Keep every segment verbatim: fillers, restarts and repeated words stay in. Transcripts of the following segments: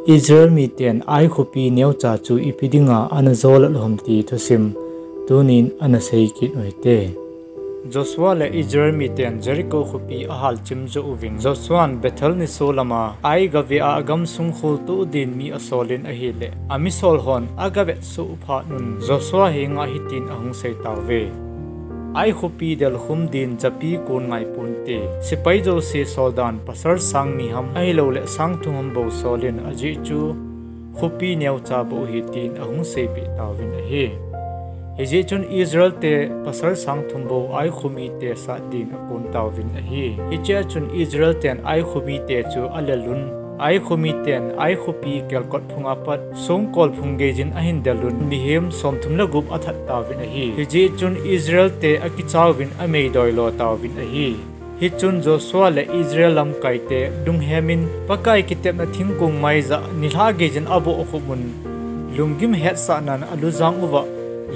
Israel miten Ai khopi neocha chu ipi dinga ana jolat ham ti thusim tunin ana sei kit u hite. Joshua le Israel miten Jericho khopi ahal chim jou uvin, Joshua'n Bethel niso lama Ai gave a agamsung kholtoh din mi asolin ahileh, amisol hon agavet soh phat un Joshua henga hitin ahung sei tauve. Ai khopi delkhum din japi kon ngai ponte. Sepai jouse soldan pasal sang ni ham ahilouleh sang thum ham bou solin ajeh chu khopi neocha bou ahi tin ahung seipeh tauvin ahi. Hijeh chun Israel te pasal sang thum bou Ai khomite sat din akon tauvin ahi. Hichea chun Israel ten Ai khomite chu alel un, Ai khomiten Ai khopi kelkot phunga pat songkol phung geijin ahin del un, mihem somthum le gup athat tauvin ahi. Hijeh chun Israel te akichauvin amei doilo tauvin ahi. Hichun Joshua le Israel lamkaite lunghemin Pakai kitepna thingkong maija nilhah geijin abohkhup un, lunggim hetsahnan alujang uva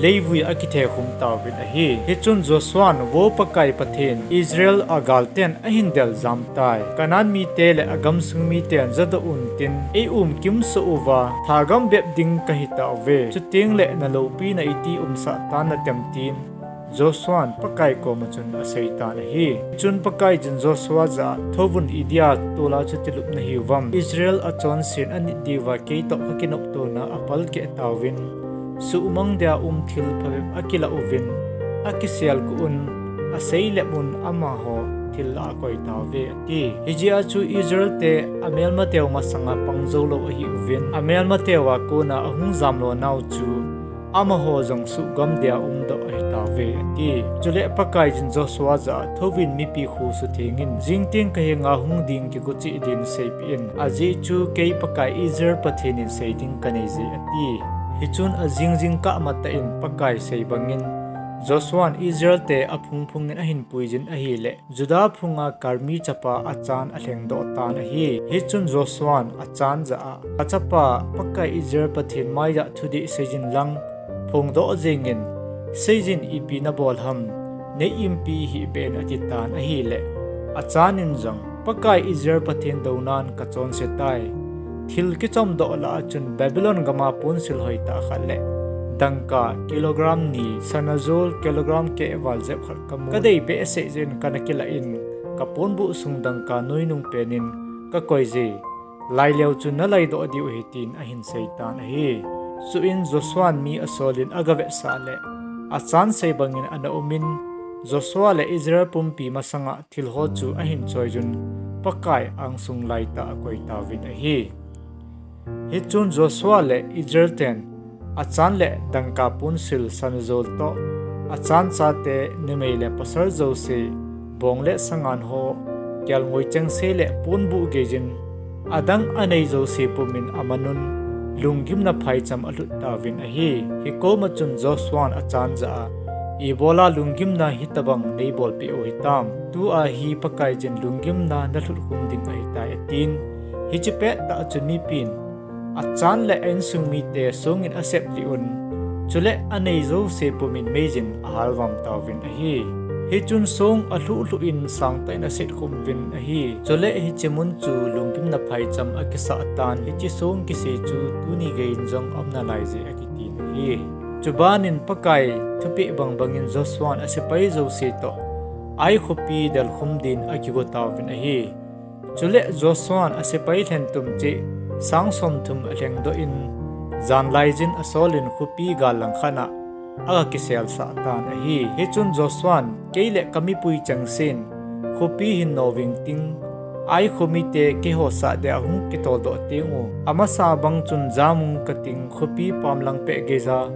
leivui akithehkhum tauvin ahi. Hichun Joshua'n, Vo Pakai Pathen, Israel a galten ahin del jamtai. Kanan mite le agamsung miten jadoh untin, ei umkimsoh uva thagam bep ding kahitauve. Chutengle naloupina iti umsah tan natem, tin Joshua'n Pakai koma chun aseitan ahi. Chun Pakaiyin Joshua jah a, Thouvun, idia tola chuti lup nahiuvam? Israel achonsen anit diuva keitoh kakinoptona apalkeh tauvin, suhmang dia um thil phabep akilah uvin, akiselguh un, aseilep un, amaho thil lah a akoi tauve, ati. Hijeh a chu Israel te amelmateu masanga pang joulou ahiuvin, amelmateu a kona ahung jamlo nau chu amaho jong suhgam dia umdoh ahitauve, ati. Chule Pakaiyin Joshua jah a, Thouvin, mipi kho suthengin, jingteng kahenga hung ding kigocheh din seipeh in, ajeh chu kei Pakai Israel Pathen in sei ding kaneije, ati. Hichun ajing jingkah matah in Pakai sei bangin Joshua'n Israel te aphung phungin ahin puiyin ahileh, Judah phunga Karmi chapa Achan alhengdoh tan ahi. Hichun Joshua'n Achan jah a, Kachapa, Pakai Israel Pathen maiya thudih seiyin lang, phongdoh jengin, seiyin, ipi nabol ham, nei impi hih beh in, atitan ahileh, Achan in jong, Pakai Israel Pathen dounan kachonse tai. Thil kichomdoh lah a chun Babylon gama ponsil hoitah khat le dangka kilogram ni, sana jol kilogram keh val jep khat kamu. Kadei behseh jeh in kana kilah in, kaponbuh sung dangka noinung penin kakoije. Laileu chun nalaidoh diu ahi, tin ahin seitan ahi. Chuin Joshua'n mi asolin agavetsah leh, Achan sei bangin ana umin, Joshua le Israel pumpi masanga thilho chu ahin choiyun, Pakai angsung laitah a akoi tauvin ahi. Hichun Joshua le Israel ten Achan le dangka ponsil, sana jol toh, Achan chate, numei le pasal jouse, bong le sangan ho, kelngoi chengse le ponbuh geijin, adang anei jouse pumin amanun, lunggimna phaicham alhut tauvin ahi. Hikoma chun Joshua'n Achan jah a, Ibola lunggimna hitobang neibolpeh u hitam? Tua hi Pakaiyin lunggimna nalhutkhum ding ahitai, atin. Hiche pettah chun mipin Achan le a-insung mite songin aseplih un, chule anei jouse pumin meiyin ahalvam tauvin ahi. Hichun song alhuh lhuh in sangtah in asetkhum uvin ahi. Chule hiche mun chu lunggimna phaicham akisah tan, hiche song kise chu tuni geiyin jong aum nalaije akitin ahi. Chubanin Pakai thupeh bangbangin Joshua'n asepai jouse toh Ai khopi delkhum din akigo tauvin ahi. Chule Joshua'n asepai lhentum cheh sang somthum alhengdoh in, janlaiyin asolin khopi gal langkhat a aga kiselsah tan ahi. Hichun Joshua'n, Kei le kamipui chengsen khopi hin nouving ting, Ai khomite keiho sat dia hung kitoldoh teng u, amasa bang chun jamun kating, khopi pamlang peh geija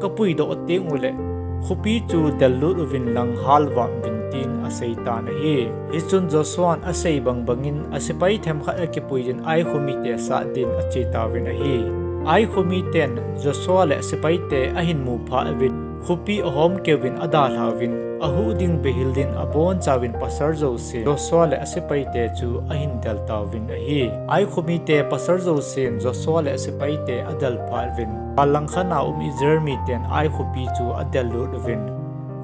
kapuidoh teng uleh, khopi chu dellut uvin lang halvam uvin, tin aseitan ahi. Hichun Joshua'n asei bangbangin asepai themkhat akipuiyin Ai khomite sat din ache tauvin ahi. Ai khomiten Joshua le asepaite ahin mu phat uvin, khopi ahomkeuvin adalhauvin, ahuh ding beihel din abonchauvin pasal jouse Joshua le asepaite chu ahin del tauvin ahi. Ai khomite pasal jousen Joshua le asepaite adel phat uvin, gal langkhat a um Israel miten Ai khopi chu adellut uvin,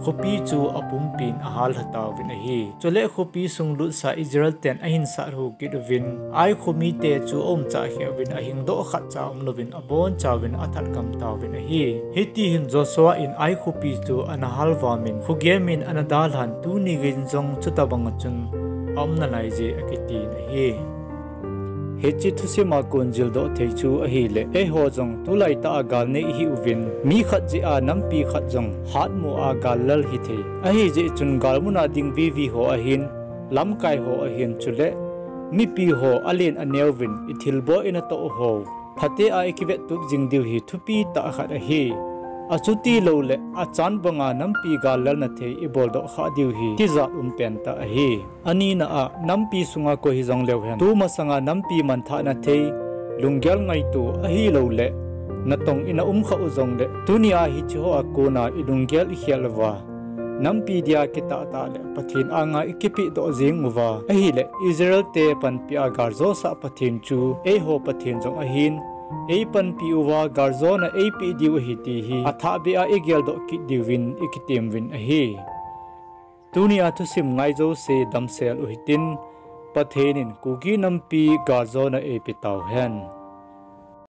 khopi chu apumpin ahal lha tauvin ahi. Chule khopi sung lutsa Israel ten ahin sat hu kit uvin, Ai khomite chu aumchah kheh uvin, ahingdoh khatcha aumlouvin, abonchauvin athat gam tauvin ahi. Hiti hin Joshua in Ai khopi chu ana halvamin, khogemin ana dalhan, tuni geiyin jong chutobanga chun aum nalaije akitin ahi. Hiche thusima kon jildoh thei chu ahile, eiho jong tulaitah a gal nei ihiuvin, mi khat jeh a nampi khat jong hatmo a gal lal hithei. Ahijeh chun galmuna ding vivi ho ahin, lamkai ho ahin chule mipi ho alen aneuvin, ithilbol inatoh ho, phatea ikivettup jing diu hi thupi tah khat ahi. Achutiloule achan banga nampi gal lalna thei iboldoh khah diu hi tijat um pentah ahi. Anina a, nampi sunga koi hijongleu hen, tu masanga nampi manthahna thei, lunggel ngaito ahiloule natong ina umkhah u jongle, tunia hichehoa kona ilunggel ikhel uva, nampi dia kitah tah le Pathen anga ikipehdoh jeng uva, ahile Israel te panpia galjosah Pathen chu eiho Pathen jong ahin, eipanpi uva galjona eipeh diu ahi ti hi athahbeh a igeldoh kit diuvin ikitemuvin ahi. Tunia thusim ngai jouse damsel uhitin, Pathen in Kuki nampi galjona eipeh tauhen.